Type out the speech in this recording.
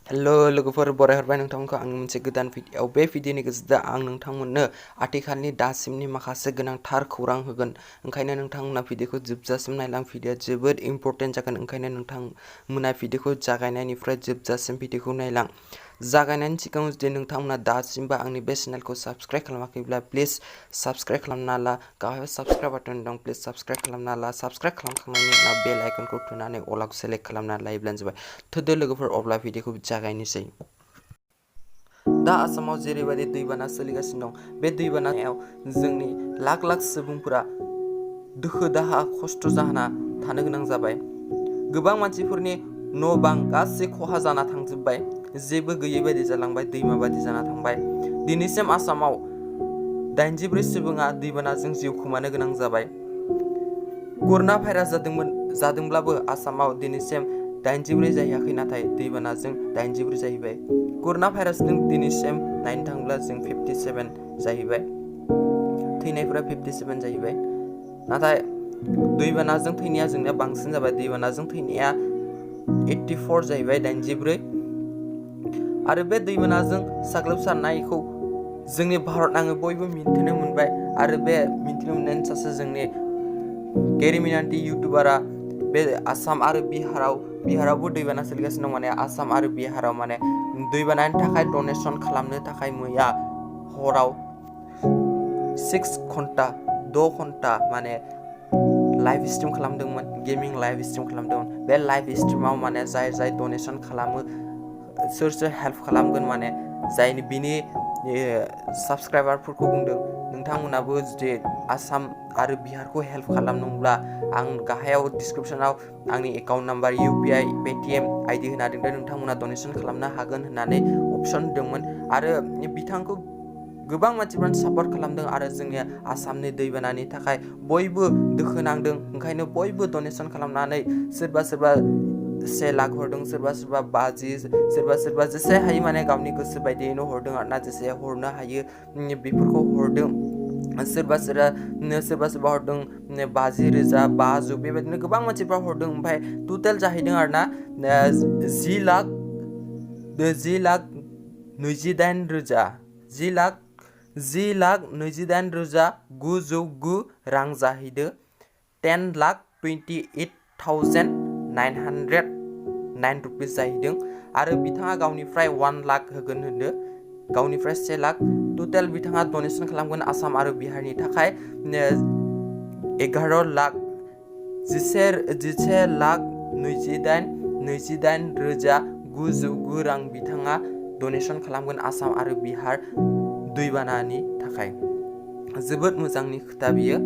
hello लोगोफोर बरायहरबाय नोंथांमोनखौ आंनि मोनसे गोदान भिडिअ बे भिडिअनि गेजेरजों आं नोंथांमोननो आथिखालनि दासिमनि माखासे गोनांथार खौरां होगोन ओंखायनो नोंथांमोना भिडिअखौ जोबजासिम नायलां भिडिअआ जोबोद इम्पर्टेन्ट जागोन ओंखायनो नोंथांमोना भिडिअखौ जागायनायनिफ्राय जोबजासिम भिडिअखौ नायलां जागायनायनि सिगां जुदि नोंथांमोना दासिमबो आंनि बे चेनेलखौ साबस्क्राइब खालामाखैब्ला प्लिज साबस्क्राइब खालामना ला गाहायाव साबस्क्राइब बाटन दं प्लिज साबस्क्राइब खालामना ला साबस्क्राइब खालामखांनायनि उनाव बेल आइकनखौ थुनानै अलाखौ सेलेक्ट खालामना लायोब्लानो जाबाय थोदो लोगोफोर अब्ला भिडिअखौ जागायनोसै दा आसामाव जेरैबायदि दैबाना सोलिगासिनो दं बे दैबानायाव जोंनि लाख लाख सुबुंफोरा दुखु दाहा खस्थ' जाना थानो गोनां जाबाय गोबां मानसिफोरनि न' बां गासै खहा जाना थांजोबबाय जेबो गैयै बायदि जालांबाय दैमा बायदि जाना थांबाय दिनैसिम आसामाव 84 सुबुङा दैबानाजों जिउ खोमानो गोनां जाबाय कर'ना भाइरास जादोंब्लाबो आसामाव दिनैसिम 84 जाहैयाखै नाथाय दैबानाजों 84 जाहैबाय कर'ना भाइरासजों दिनैसिम नायनो थाङोब्ला जों 57 जाहैबाय थैनायफोरा 57 जाहैबाय नाथाय दैबानाजों थैनाया जोंनिया बांसिन जाबाय दैबानाजों थैनाया 84 जाहैबाय 84 आरो बे दैबानाजों साग्लोबसारनायखौ जोंनि भारत नाङै बयबो मिन्थिनो मोनबाय आरो बे मिन्थिनो मोननायनि सासे जोंनि केरिमिनान्टी इउटुबारा बे आसाम आरो बिहारावबो दैबाना सोलिगासिनो दं माने आसाम आरो बिहाराव माने दैबानानि थाखाय डनेसन खालामनो थाखाय मैया हराव 6 घन्टा माने लाइभ स्ट्रिम खालामदोंमोन गेमिं लाइभ स्ट्रिम खालामदोंमोन बे लाइभ स्ट्रिमाव माने जाय डनेसन खालामो सोर हेल्प खालामगोन माने जायनि बिनि साबस्क्राइबारफोरखौ बुंदों नोंथांमोनाबो जुदि आसाम आरो बिहारखौ हेल्प खालामनोब्ला आं गाहायाव डिसक्रिपसनाव आंनि account number UPI Paytm ID होना दोनदों नोंथांमोना डनेसन खालामनो हागोन होननानै अपसन होदोंमोन आरो बिथांखौ गोबां मानसिफोरानो सापर्ट खालामदों आरो जोंनि आसामनि दैबानानि थाखाय बयबो दुखु नांदों ओंखायनो बयबो डनेसन खालामनानै सोरबा 1 लाख हरदों सोरबा 50 सोरबा जेसे हायो माने गावनि गोसो बायदियैनो हरदों आरोना जेसे हरनो हायो बेफोरखौ हरदों सोरबा हरदों 50,000 500 बेबायदिनो गोबां मानसिफ्रा हरदों ओमफ्राय टोटेल जाहैदों आरोना 10,28,909 रां जाहैदो 10,28,909 रुपिस जाहैदों आरो बिथाङा गावनिफ्राय 1 लाख होगोन होनदो गावनिफ्राय 1 लाख टोटेल बिथाङा डनेसन खालामगोन आसाम आरो बिहारनि थाखाय 11,28,909 रां बिथाङा डनेसन खालामगोन आसाम आरो बिहार दैबानानि थाखाय जोबोद मोजांनि खोथा बियो